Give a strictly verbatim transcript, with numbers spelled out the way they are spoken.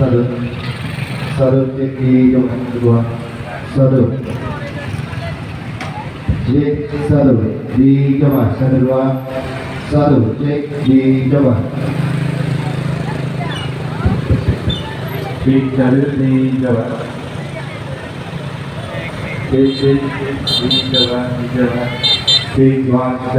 Satu. Satu, cek, dicoba, kedua. Satu. Cek, satu, dicoba, satu, dua. Satu, cek, dicoba. Cek, satu, dicoba. Cek, cek, cek, dicoba, dicoba. Cek, dua, tiga.